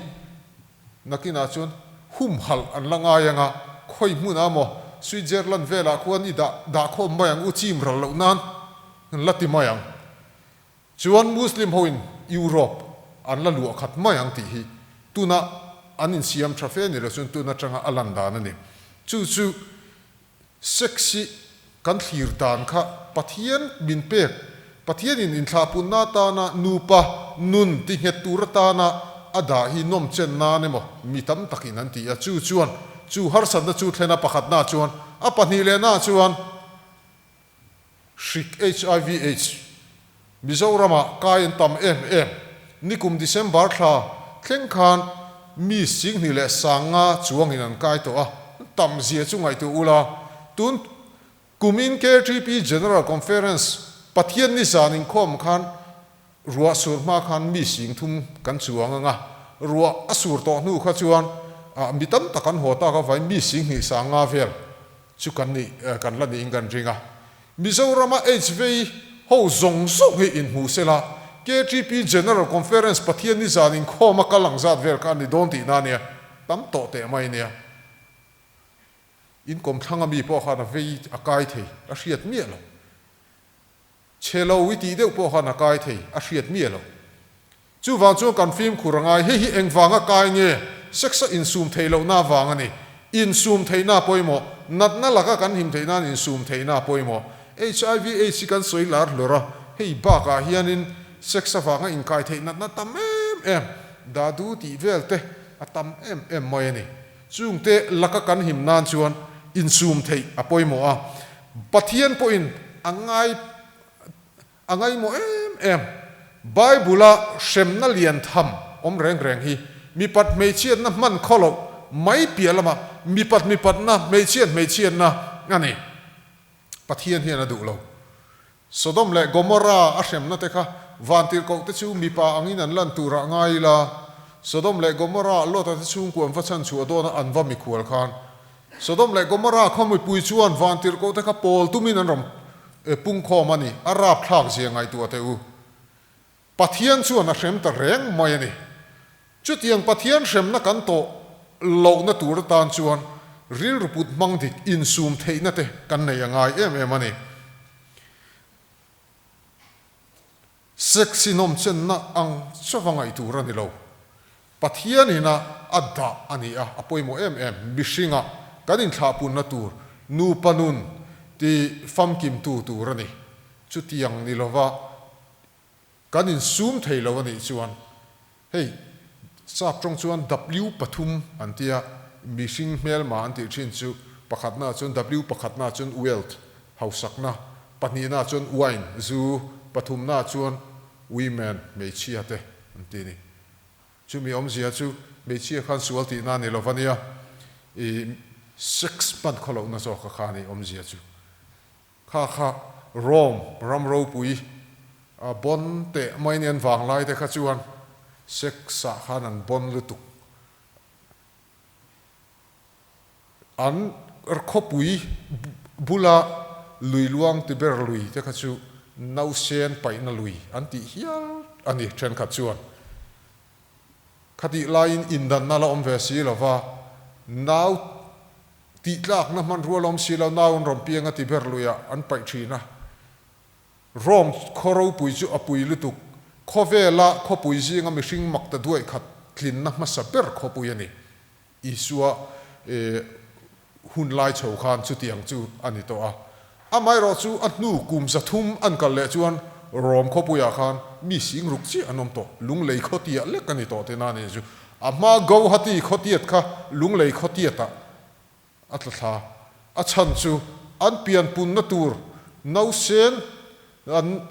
nakinah chuan humhalh an la ngai ang a, khawi hmunah maw Switzerland velah khuan i dah dahkhawm mai ang u chim ral loh nan. An la ti mai ang. Chuan Muslim hoin Europe an la luah khat mai ang tih hi tuna an insiam tha fe ni lo chuan tun atanga a lan dan a ni. Chu chu sex hi kan thlir dan kha Pathian min pek, Pathianin inthlahpunna atana nupa nun ti nghet tur atana a dah hi nawm chen nan emaw mi tam takin an ti a. Chu chuan chu harsatna chu thlen a pakhatna chuan a pahnih lehna chuan Hrik HIV Aids Mizoramah kai an tam em em. Nikum December thla thleng khan mi 2500 chuangin an kai tawh a, tam zia chu ngaihtuah ula. Tun kumin KTP General Conference Pathian ni zan inkhawm khan ruah sur hma khan mi 3000 kan chuang ang a, ruah a sur tawh hnu kha chuan mi tam tak an haw tak avangin mi 2500 vel Chu kan nih, kan la niin kan ring a. Mizorama HIV ho zawng zawng hi inhmu sela, KTP General Conference Pathian ni zan inkhawm a kal ang zat vel kha a ni dawn tihna a nia, tam tawh teh mai nia. Inkawm thlang a mi pawh khan a vei a kai thei, a hriat miah lo. Chhe lo i tih deuh pawh khan a kai thei, a hriat miah lo. Chuvang chuan kan fimkhur a ngai, hei hi engvanga kai nge? Sex-a insum theih lohna avang a ni. Insum theihna a pawimawh. Natna laka kan him theih nan insum theihna a pawimawh. Hiv aids hi kan sawi lar hlawr a, hei bakah hianin sex avanga inkai theih natna tam em em, dadu tih vel te a tam em em mai a ni. Chungte laka kan him nan chuan insum theih a pawimawh a, Pathian pawhin a ngai A ngaimawh em em. Bible-a hremna lian tham awm reng reng hi mipat hmeichhiatna hman khaw loh mai piah lama mipat mipatna, hmeichhiat hmeichhiatna a ni. Pathian hian a duh lo. Sodom leh Gomorrah a hremna te kha vantirhkoh te chu mipa angin an lan turah ngai ila, Sodom leh Gomorrah Lot-a te chhungkua an va chhanchhuah dawna an va mikhual khan Sodom leh Gomorrah khaw mipui chuan vantirhkoh te kha pawl tumin an rawn pungkhawm a ni, a rapthlak zia ngaihtuah teh u. Pathian chuan a hrem ta reng mai a ni. Chutiang Pathian hremna kan tawh lohna tur atan chuan rilru put hmang dik insum theihna te kan nei a ngai em em a ni. Sex inawmchenna ang chauha ngaih tur a ni lo. Pathian ina a dah a ni a, a pawimawh em em. Mihringa kan inthlahpunna tur nupa nun ti famkimtu tur a ni. Chutiang ni lova kan insum thei lo a nih chuan hei sap tawng chuan W pathum an tia, mihring hmelma an tih thin chu pakhatna chuan W pakhatna chuan wealth, hausakna, pahnihna chuan wine, zu, pathumna chuan women, hmeichhia te an ti a ni. Chumi awmzia chu hmeichhia khan sual tihna a ni lova nia, i sex hman khaw lohna zawk a kha a ni awmzia chu. Kha kha Rome ram ropui a bon teh mai nen vanglai te kha chuan sex ah khan an bon lutuk. An khawpui bula lui luang ti ber lui te kha chu nausen paihna lui an tih hial a ni thenkhat chuan. Khatih laiin indanna la awm ve si lova, nau tih tlakna hmanrua la awm si lo, nau an rawn piang a ti ber luiah an paih thin a. Rome khaw ropui chu a pui lutuk, khawvela khawpui zinga mihring mak ta duaih khat tlinna hmasa ber khawpui a ni. Isua hun lai chho khan chutiang chu a ni tawh a. Amaherawh chu a hnu kum 300 an kal leh chuan Rom khawpuiah khan mi sing ruk chiah an awm tawh. Lunglei khawtiah lek a ni tawh tihna a ni chu. A hma Gauhati khawtiat kha Lunglei khawtiatah a tla thla. A chhan chu an pianpunna tur nausen an.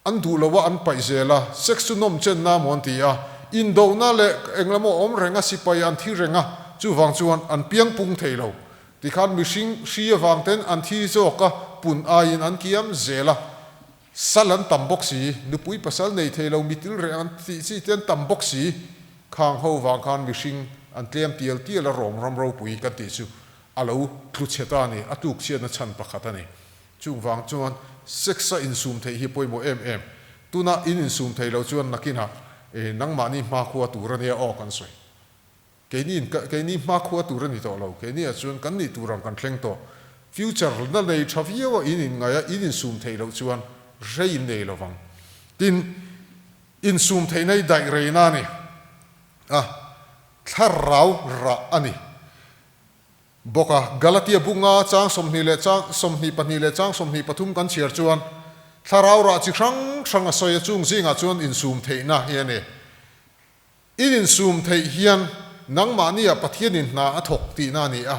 An duh lo a, an paih zel a, sex chu nawm chenna maw an ti a, indohna leh englam aw awm reng a, sipai an thi reng a, chuvang chuan an piang pung thei lo. Tikhan mihring hri avang ten an thi zawk a, pun aiin an kiam zel a, sal an tam bawk si, nupui pasal nei thei lo mitil reng an tih chi te an tam bawk si, khang ho vang khan mihring an tlem tial tial a rawm ram ropui kan tih chu a lo tlu chhe ta a ni, a tluk chhiatna chhan pakhat a ni. Chung vang chuan sex a insum theih hi pawimawh em em. Tuna in insum thei lo chuan nakinah nangmahni hmakhua tur a nia aw kan sawi. Keini keini hmakhua tur a ni tawh lo. Keini ah chuan kan nih tur ang kan thleng tawh. Future na nei tha viau a in inngaih a in insum theih loh chuan rei in nei lovang. Tin, insum theihna hi daih reina a ni a, thlarau rah a ni. Bawk a, Galatia bunga chang 20 leh chang 22 leh chang 23 kan chhiar chuan thlarau rah chi hrang hrang a sawi a, chung zingah chuan insum theihna hi a ni. In insum theih hian nangmahnia Pathianin hna a thawk tihna a ni a,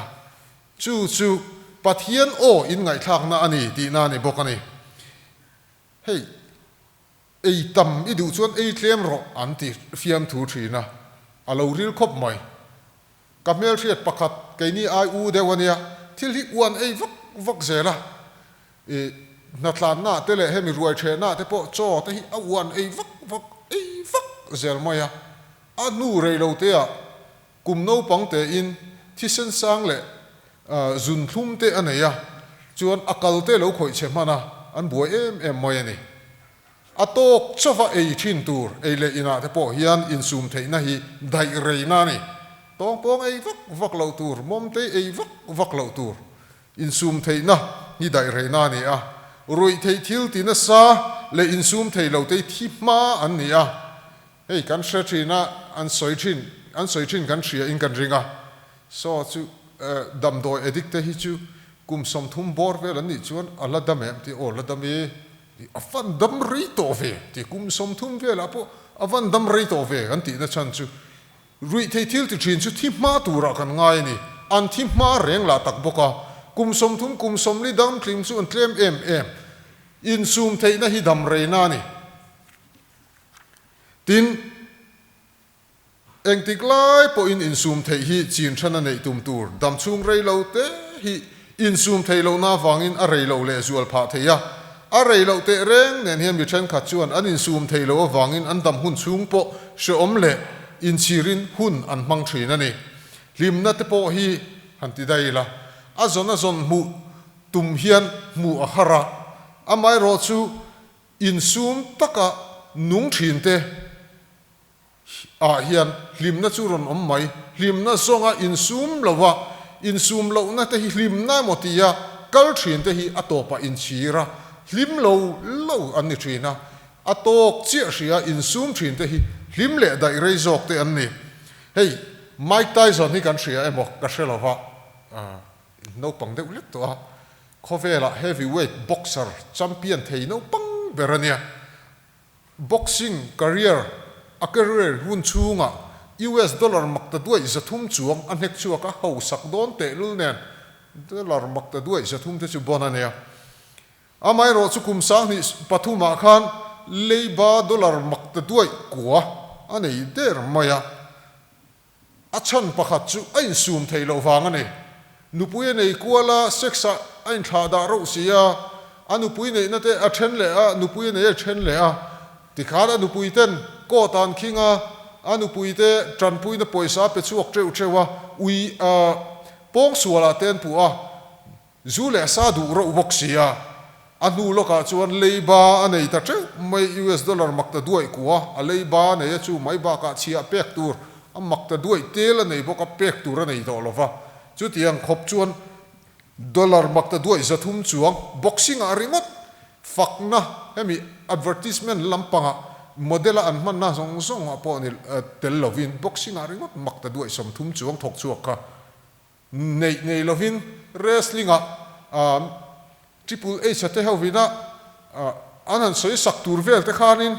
chu chu Pathian aw inngaihthlakna a ni tihna a ni bawk a ni. Hei. Ei tam i duh chuan ei tlem rawh an ti fiamthu thin a, a lo ril khawp mai. Ka hmelhriat pakhat keini ai u deuh a nia, thil hi uan ei vak vak zel a, i hnatlanna te leh hemi ruai thehna te pawh chaw te hi a uan ei vak vak ei vak zel mai a, a hnu rei lo te ah Kum naupang tein thisen sang leh zun thlum te a nei a, chuan a kal te lo khawih chhe hman a, an buai em em mai a ni. A tawk chauha ei thin tur ei leh inah te pawh hian insum theihna hi daih reina a ni. Tawngpawng ei vak vak loh tur, mawmtei ei vak vak loh tur insum theihna hi daih reina a ni a. Ruih theih thil ti nasa leh insum thei lo te hi thi hma an ni a. Hei kan hre thin a, an sawi thin. an sawi thin kan hria in kan ring a, saw chu damdawi addict te hi chu kum 30 bawr vel an nih chuan a la dam em tih aw la dam e tih a van dam rei tawh ve tih kum 30 velah pawh a van dam rei tawh ve kan tihna chhan chu Ruih thei thil ti thin chu thi hma turah kan ngai a ni. An thi hma reng lah tak bawk a, kum 30 kum 40 dam tling chu an tlem em em. Insum theihna hi dam reina a ni. Tin, engtik lai pawhin insum theih hi chin thana neih tum tur dam chhung rei lo te hi Insum theih lohna avangin a rei loh leh zual phah thei a, a rei loh teh reng nen hian mi thenkhat chuan an insum theih loh avangin an dam hun chhung pawh hrehawm leh inchhirin hun an hmang thin a ni. Hlimna te pawh hi han ti daih ila, a zawn a zawn hmuh tum hian hmuh a har a, amaherawhchu insum taka nung thin te, Ah hian hlimna chu rawn awm mai. Hlimna zawnga insum lova insum lohna te hi hlimna emaw tia kal thin te hi a tawpah inchhir a, hlim lo lo an ni thin a. A tawk chiah hria insum thin te hi hlim leh daih rei zawk te an ni. Hei Mike Tyson hi kan hria emaw ka hre lova, naupang deuh lek tawh a, khawvelah heavyweight boxer champion thei naupang ber a nia. Boxing career A career hun chhungah US dollar makta duaih 300 chuang a hnek chhuak a, hausak dawn tehlul nen dollar makta duaih 300 te chu bon a nia. Amaherawh chu kum 2003 ah khan leiba dollar makta duaih kua a nei der mai a. A chhan pakhat chu a insum theih loh vang a ni. Nupui a nei kual a, sex ah a inthlah dah rauh si a, a nupui neihna te a then leh a, nupui a nei a then leh a. Tikhan a nupui ten court ah an khing a, a nupui te tanpuina pawisa a pe chhuak teuh teuh a, ui a pawngsual ah te an puh a. Zu leh sa duh reuh bawk si a, a hnu lawkah chuan leiba a nei ta teuh mai, US dollar mak ta duaih kua a leiba a nei a, chu mai bakah chhiah pek tur a mak ta duaih tel a nei bawk a, pek tur a nei tawh lo va, chutiang khawp chuan dollar mak ta duaih 300 chuang boxing ah ringawt fakna hemi advertisement lampangah model a an hmanna zawng zawng ah pawh ni tel lovin boxing ah ringawt mak ta duaih 30 chuang thawk chhuak kha. Neih nei lovin wrestling ah Triple H a te hovin a an han sawi sak tur vel te khanin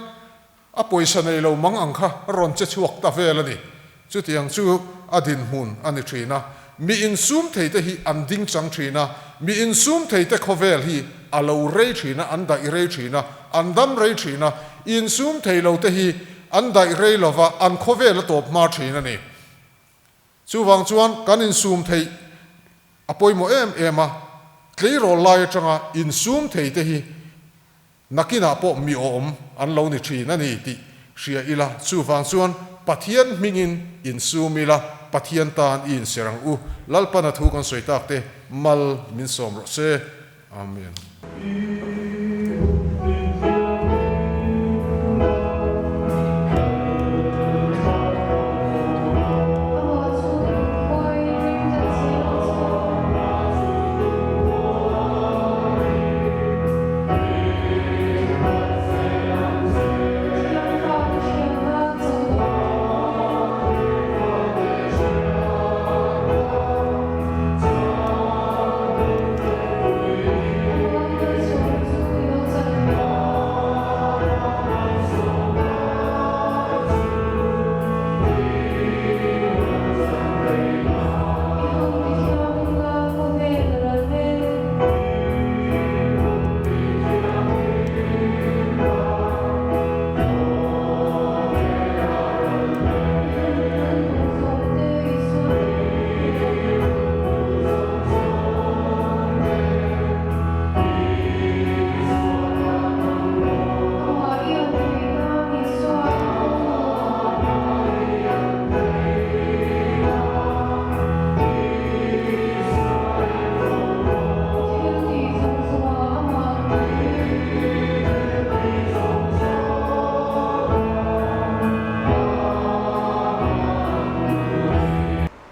a pawisa nei lo mang ang kha rawn che chhuak ta vel a ni. Chutiang chu a dinhmun a ni thin a. Mi insum thei te hi an ding chang thin a, mi insum thei te khawvel hi a lo rei thin a, an daih rei thin a, an dam rei thin a, insum thei lo te hi an daih rei lova an khawvel a tawp hma thin a ni. Chuvang chuan kan insum theih a pawimawh em em a, tleirawl lai atanga insum thei te hi nakinah pawh mi awm an lo ni thin a ni tih hria ila, chuvang chuan Pathian hmingin insum ila, Pathian tan i inser ang u. Lalpana thu kan sawi tak te mal min sawm rawh se. Amen.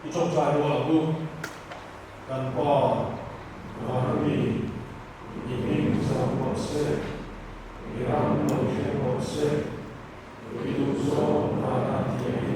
I tawngtai rual ang u, kan Pa vana mi, i hming zam rawh se, i ram lo thleng rawh se, i duhzawng vana thiangin.